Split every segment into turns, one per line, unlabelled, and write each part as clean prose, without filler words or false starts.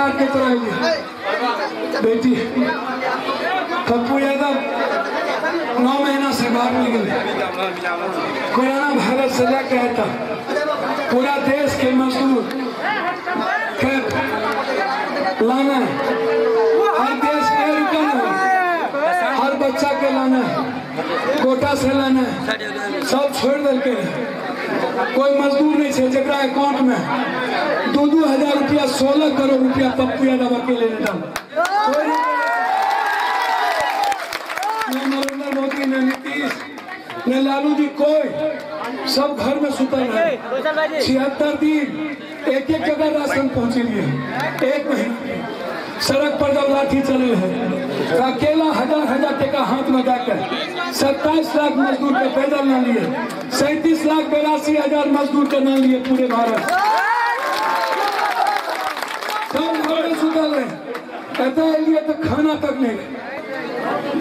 रिश्तेदार के तरह बेटी पप्पू यादव 9 महीना से बाहर नहीं गए। कोरोना वायरस से लेकर आता पूरा देश के मजदूर के लाना है, हर देश के रुकना है, हर बच्चा के लाना है, कोटा से लाना है, सब छोड़ दल के कोई मजदूर नहीं है जरा अकाउंट में 2-2 हजार रुपया 16 करोड़ रुपया पप्पू यादव अकेले ने डाला। नरेंद्र मोदी ने, नीतीश ने, लालू जी, कोई सब घर में सुतल रहे। 76 दिन एक एक जगह राशन पहुंचे लिए, 1 महीना सड़क पर जब लाठी चले है तो अकेला हजार हजार टका हाथ में जाकर 27 लाख मजदूर के पैदल ना लिए, 37,82,000 मजदूर के ना लिए पूरे भारत। सब घर में सुतल रहे, कहते लिए तो खाना तक नहीं रहे,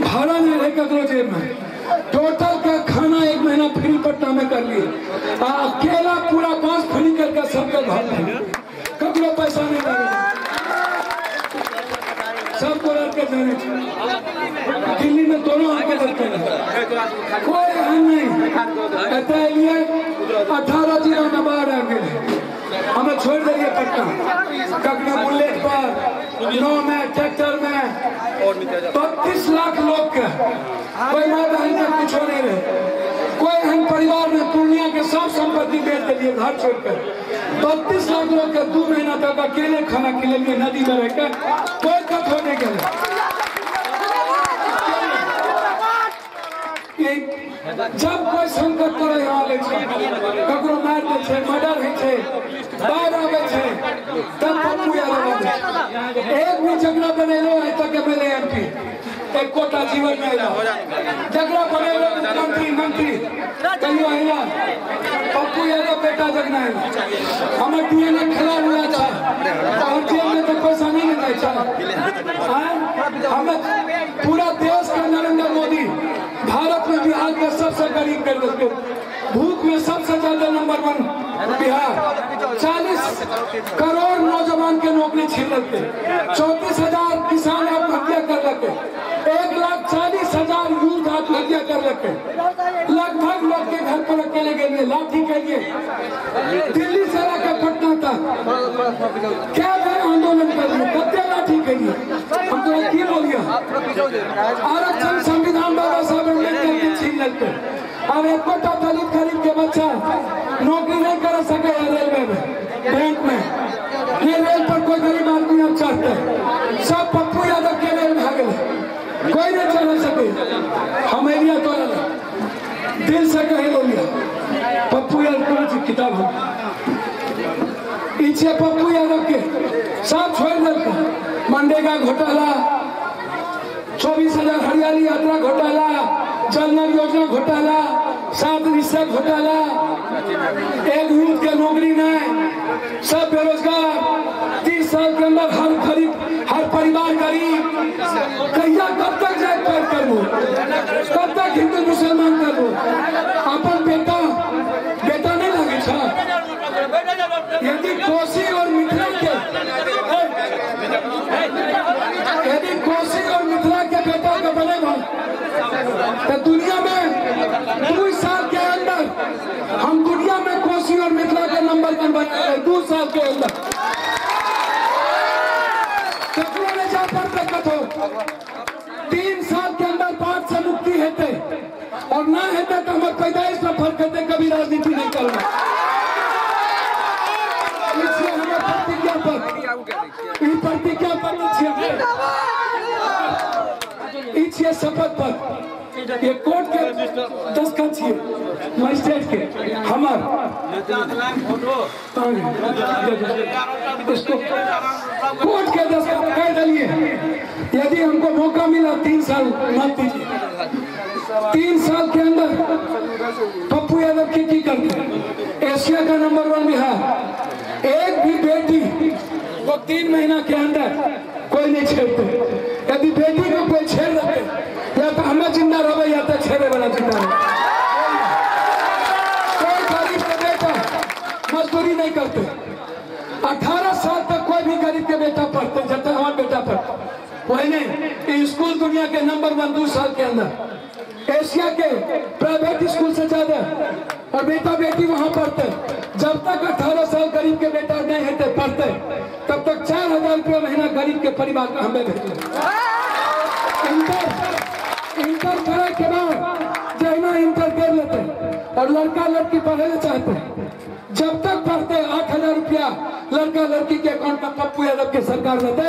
भाड़ा नहीं रहे ककरो जेब में। टोटल का खाना 1 महीना फ्री पटना में कर लिए, अकेला पूरा बांस फ्री करके सबके घर में ककरो पैसा नहीं लगे, सबको लड़के जाने। दिल्ली में दोनों आके लड़के कोई हम नहीं। कहते लिए 18 जिला में बाढ़ आ गए, हमें छोड़ दिए पटना, कखनो बुलेट पर, नाव में, ट्रैक्टर में 32 लाख लोग के कोई माँ बहन के कुछ नहीं रहे, कोई हम परिवार में पूर्णिया के सब संपत्ति बेच दिए घर छोड़कर। 32 लाख लोग के 2 महीना तक अकेले खाना के लिए नदी में रहकर कोई कथ होने के लिए। जब कोई संकट पड़े यहाँ आबै छै, ककरो मारि दै छै, मर्डर होइ छै, बाढ़ि आबै छै, तब पप्पू यादव आबै छै। एक भी जकरा बनेलो आइ तक एम एल ए एम पी एकोटा जीवन में अयला, जकरा बनेलो मंत्री मंत्री कहियो अयला, पप्पू यादव बेटा जकरा अयला। हमर डीएनए खराब हुआ छै और जेब में तो पैसा नहीं ने जाइ छै। हमें पूरा देश का नरेंद्र मोदी भारत में बिहार के सबसे गरीब कर देते, भूख में सबसे ज्यादा नंबर 1 बिहार। 40 करोड़ नौजवान के नौकरी छीन लेते, 34,000 किसान आत्महत्या कर लेते, 1,40,000 यूथ आत्महत्या कर लेते, लगभग लोग के घर पर अकेले के लिए लाठी के लिए दिल्ली से लेकर पटना तक क्या आंदोलन कर लिए, कत्ते लाठी के लिए। हम तो की बोलिए आरक्षण संविधान बाबा साहब अम्बेडकर के छीन लेते। अब एकोटा दलित गरीब के बच्चा नौकरी नहीं कर सके रेलवे में, बैंक में, ये रेल पर कोई गरीब आदमी अब चढ़ते, सब पप्पू यादव के रेल भागे, कोई नहीं चढ़ सके। हम एरिया तो दिल से कहे लिया पप्पू यादव की किताब हो पीछे पप्पू यादव के सब छोड़ देते। मनरेगा घोटाला, 24,000 हरियाली यात्रा घोटाला, जल नल योजना घोटाला, 7 हिस्सा घोटाला, एक यूथ के नौकरी नहीं, सब बेरोजगार, 30 साल के अंदर हर गरीब, हर परिवार गरीब। कहिया कब तक जात पात करबो, कब तक हिंदू मुसलमान करबो? अपन बेटा बेटा नहीं लगे छा। यदि कोसी और मिथिला के, यदि कोसी और मिथिला के बेटा के बनेगा तो दुनिया में 2 साल के अंदर हम दुनिया में कोसी और मिथिला के नंबर 1 बने। 2 साल के अंदर ककरो नहीं जा पर सकत हो। 3 साल के अंदर बाढ़ से मुक्ति हेते और ना हेते तो हमारे पैदाइश में फर्क हेते, कभी राजनीति नहीं करना। इसलिए हमारे प्रतिज्ञा पत्र, प्रतिज्ञा पत्र शपथ पत्र, ये कोर्ट के दस्तखत छिए मजिस्ट्रेट के, हमार इसको कोर्ट के दस्तखत कह दिए। यदि हमको मौका मिला 3 साल मत दीजिए, 3 साल के अंदर पप्पू यादव की करते एशिया का नंबर 1 बिहार। एक भी बेटी को 3 महीना के अंदर कोई नहीं छेड़ते। यदि बेटी को कोई छेड़ देते या तो हमें जिंदा रहे या तो छेड़े वाला जिंदा रहे। कोई गरीब के बेटा मजदूरी नहीं करते। 18 साल तक कोई भी गरीब के बेटा पढ़ते वही नहीं, स्कूल दुनिया के नंबर 1 2 साल के अंदर, एशिया के प्राइवेट स्कूल से ज्यादा, और बेटा बेटी वहां पढ़ते। जब तक 18 साल गरीब के बेटा नहीं होते पढ़ते, तब तक 4000 रुपया महीना गरीब के परिवार का हमें भेजे। इंटर करे के बाद जहिना इंटर कर लेते और लड़का लड़की पढ़े चाहते, जब तक पढ़ते 8000 रुपया लड़का लड़की के अकाउंट में पप्पू यादव के सरकार देते।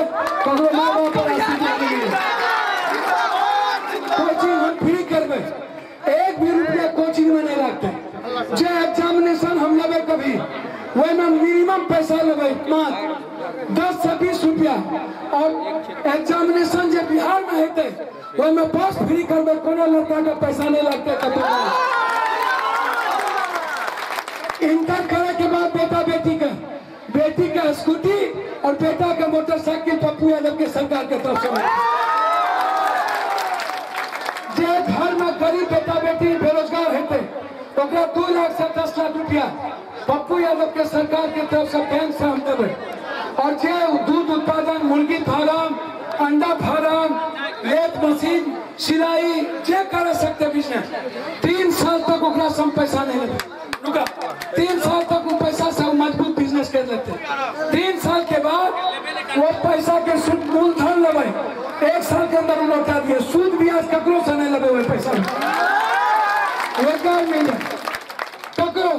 कोचिंग हम फ्री करबे, एक भी रुपया कोचिंग में नहीं लगते। जे एग्जामिनेशन हम लेबे कभी वही में मिनिमम पैसा लेबे मात्र 10 से 20 रुपया, और एग्जामिनेशन जे बिहार में हेतै वही में बस फ्री करबे, कोनो लड़का के पैसा नहीं लगते। इंटर करे के बाद बेटा बेटी का स्कूटी और बेटा का मोटरसाइकिल पप्पू यादव के सरकार के तरफ से। जे घर में गरीब बेटा बेटी बेरोजगार हेतै ओकरा 2 लाख से 10 लाख रुपया पप्पू यादव के सरकार के तरफ से बैंक से हम देबै। और जे दूध उत्पादन, मुर्गी फार्म, अंडा फार्म, लेथ मशीन, सिलाई जे कर सकते बिजनेस, 3 साल तक ओकरा से हम पैसा नहीं लेबै। रुका, 3 साल तक वो पैसा से मजबूत बिजनेस कर लेते। 3 साल के बाद वो पैसा के सूद मूलधन लेबै, 1 साल के अंदर लौटा दिए, सूद ब्याज ककरो से नहीं लेबै, वही पैसा रोजगार मिले ककरो।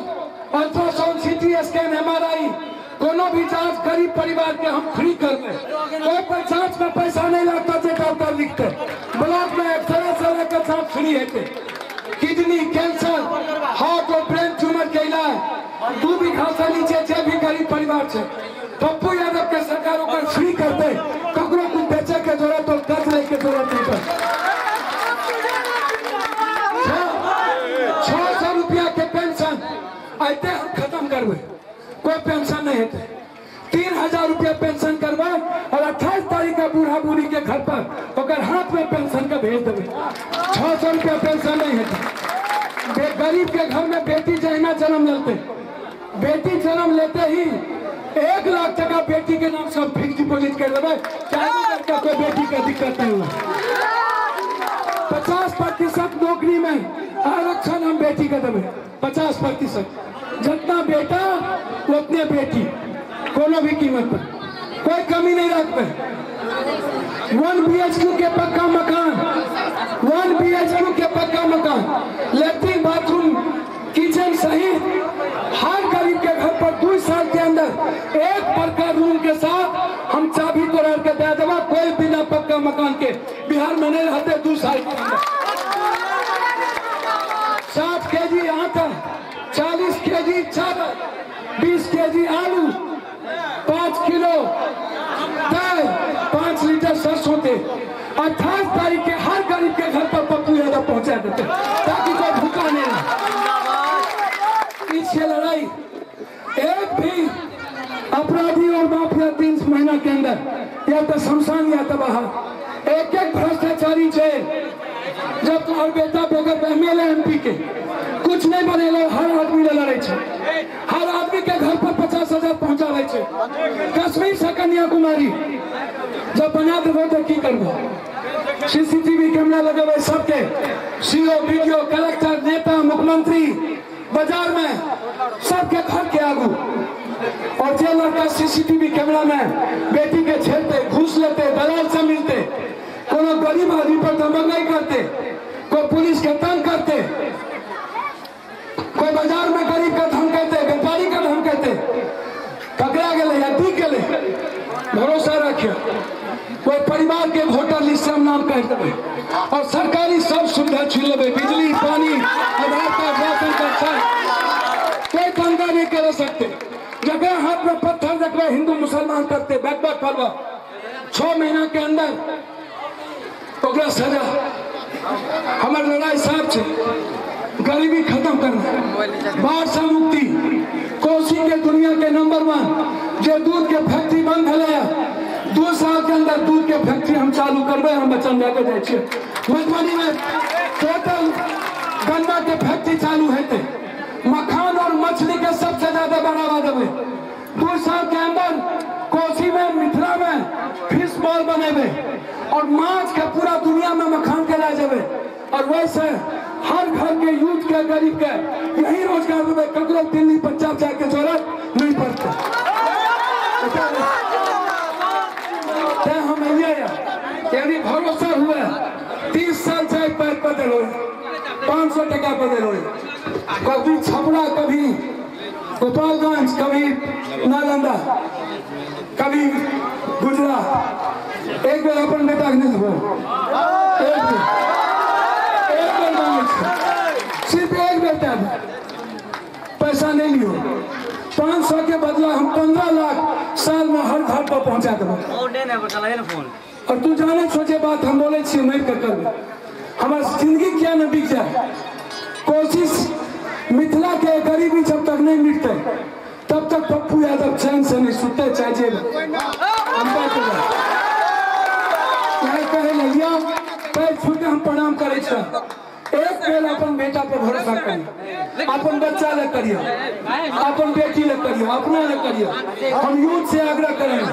अल्ट्रासाउंड, सीटी स्कैन, MRI कोनो भी जांच गरीब परिवार के हम फ्री कर दे, कोई पर जांच में पैसा नहीं लगता। जो डॉक्टर लिखते ब्लॉक में एक्सरे से लेकर जांच फ्री है। किडनी कैंसर, हार्ट और ब्रेन ट्यूमर के इलाज 2 बीघा से नीचे जे भी गरीब परिवार है पप्पू यादव के सरकार ओकर फ्री करते, ककरो कुछ बेचे के जरूरत और कर्ज ले के जरूरत नहीं पड़े। 600 रुपया के पेंशन आते हम खत्म करबे, कोई पेंशन नहीं होते। 3000 रुपया पेंशन करबे और 28 तारीख का बूढ़ा बूढ़ी के घर पर ओकर हाथ में पेंशन का भेज देवे। 600 रुपया पेंशन नहीं होते। गरीब के घर में बेटी जहिना जन्म लेते, बेटी जन्म लेते ही 1 लाख टका बेटी के नाम से हम फिक्स डिपोजिट कर देवे, चाहे कोई बेटी का दिक्कत नहीं हुआ। 50% नौकरी में आरक्षण हम बेटी के देवे, 50%, जितना बेटा उतने बेटी, कोनो भी कीमत पर कोई कमी नहीं रखते। 1 BHQ के पक्का मकान, 1 BHQ के पक्का मकान, लैट्रिन बाथरूम किचन सहित हर गरीब के घर पर 2 साल के अंदर एक पक्का रूम के साथ हम चाबी तोड़ के दे देवा। कोई बिना पक्का मकान के बिहार में नहीं रहते 2 साल के अंदर। 60 kg आटा, 40 kg चावल, 20 kg आलू, 5 किलो दाल, 5 लीटर सरसों तेल 28 तारीख के हर गरीब के घर पर पप्पू यादव पहुंचा देते, ताकि कोई भूखा नहीं रहे। इससे लड़ाई एक भी अपराधी और माफिया 3 महीना के अंदर या तो शमशान या तो बाहर। एक एक भ्रष्टाचारी जेल। जब तुम्हार बेटा बगैर MLA MP के कुछ नहीं बनेला, हर आदमी ले लड़े छे, हर आदमी के घर पर 50,000 पहुंचावे छे। कश्मीर से कन्याकुमारी जब बना देबो तो की करबो? CCTV camera लगेबे सबके, CO, BDO, collector, नेता, मुख्यमंत्री, बाजार में सबके घर के आगू। और जे लड़का CCTV camera में बेटी के छेड़ते, घूस लेते, दलाल से मिलते, कोनो गरीब आदमी पर दमंगाई करते, कोई पुलिस के तंग करते, कोई बाजार में गरीब का धमकाते, व्यापारी का धमकाते, पकड़ा गए या दी गए, भरोसा रखिए कोई परिवार के वोटर लिस्ट से हम नाम कह देवे और सरकारी सब सुविधा छीन लेवे, बिजली, पानी, आधार कार्ड, राशन कार्ड, सब। कोई दंगा नहीं कर सकते। जगह हाथ में पत्थर रखवे हिंदू मुसलमान करते बैक करवा 6 महीना के अंदर ओकरा सजा। हमार लड़ाई साफ है, गरीबी खत्म करना, बाढ़ से मुक्ति, कोसी के दुनिया के नंबर 1 जो दूध के फैक्ट्री बंद भेलै, 2 साल के अंदर दूध के फैक्ट्री हम चालू करबै, हम वचन दे के जाइ छियै। मधुबनी में टोटल गन्ना के फैक्ट्री चालू हेतै, मखान और मछली के सबसे ज्यादा बढ़ावा देबै। 2 साल के अंदर कोसी में, मिथिला में फिश मॉल बनेबै। और माछ के पूरा दुनिया में मखान के ला जावे और वैसे हर घर के यूथ के गरीब के यही रोजगार देवे, ककरो दिल्ली पंजाब जाके जरूरत नहीं पड़ता। हम यानी भरोसा हुआ 30 साल से पैर बदल हो 500 टका बदल हो, कभी छपरा, कभी गोपालगंज, कभी नालंदा, कभी गुजरात। एक बार अपन बेटा के नहीं देबो, एक बार मांगे, सिर्फ एक बेटा, पैसा नहीं लियो। 500 के बदला हम 15 लाख साल में हर घर पर पहुंचा देबो। और तू जाने सोचे बात हम बोले छी मर कर करबे, हमार जिंदगी क्या न बिक जाए। कोशिश मिथिला के गरीबी जब तक नहीं मिटते तब तक पप्पू यादव चैन से नहीं सुनते, चाहे जेल कहे लिया पैर छूते हम प्रणाम करे। एक बेर अपन बेटा पर भरोसा करिए, अपन बच्चा ले करिए, अपन बेटी ले करिए, अपना ले करिए। हम यूथ से आग्रह करेंगे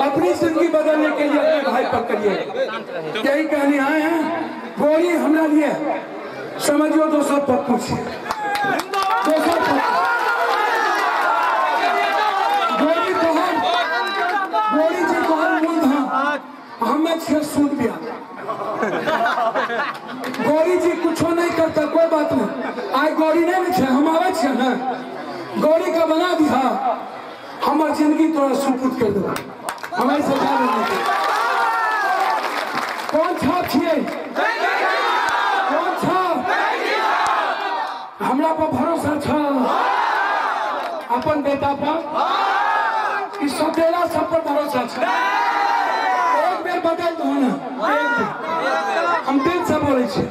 अपनी जिंदगी बदलने के लिए अपने भाई पर करिए। यही कहने आए हैं। गोरी हमरा लिए समझियो तो सब पप्पू छे, गोरी तोहर, गोरी जी तोहर मूल धाम हमें छे सूद बिया। गौरी जी कुछो नहीं करता, कोई बात नहीं। आइ गौरी नहीं छे, हम आवे छे ना, गौरी का बना दिया हमार जिंदगी तोरा सुपुत कर देबो। हम ऐसे नहीं। कौन छाप छियै, कौन छाप? हमरा पर भरोसा छ अपन बेटा पर, ई सौतेला सब पर भरोसा छ। एक बेर बदल दो ना, एक बेर। हम दिल से बोले छे,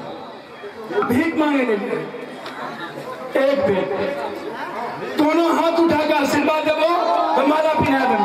भीख मांगे ले एक बेर दोनों हाथ उठा के आशीर्वाद देबो तो माला पिन्हा देबो।